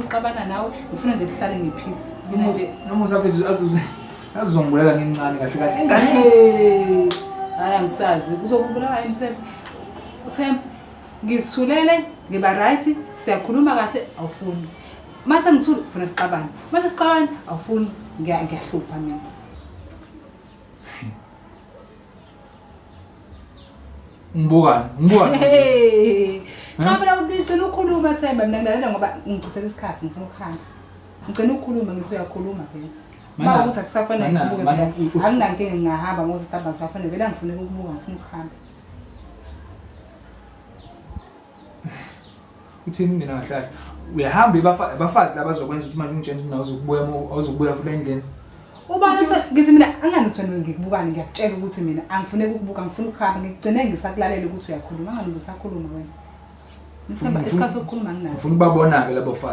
Angifuni ukuxabana nawe, ngifuna nje kuhlale ngepeace. Mina nje Nomusa mfethu azozongibulala ngincane kahle kahle. Ingane. Hayi angisazi kuzokubulawa yini Themba. Themba ngizithulele ngiba right siyakhuluma kahle awufuni. Mase ngithule ufuna sixabane. Mase sixabane awufuni ngiyahlupha mina. Ngibukani? Ngibukani? Hey. Cha phela ugcina ukukhuluma Themba mina ngilalela ngoba ngichithela isikhathi ngifuna ukuhamba. Ngigcina ukukhuluma ngithi uyakhuluma phela. Uma ukuthi akusafanele ngibuke phela anginankinga ngingahamba ngoba mhlawumbe akusafanele vele angifuni ukubuka ngifuna ukuhamba. Uthini mina kahle kahle? Uyahamba abafazi laba bazokwenza ukuthi manje ungitshela ukuthi awuzukubuya awuzukubuya futhi endlini. Ubani ngithi mina angani uthi wena ngikubukani ngiyakutshela ukuthi mina angifune ukukubuka ngifuna ukuhamba ngigcine ngisakulalela ukuthi uyakhuluma angani ubusakhuluma wena. Ngithemba isikhathi sokukhuluma anginaso. Ngifuna ukubabona-ke labo fazi.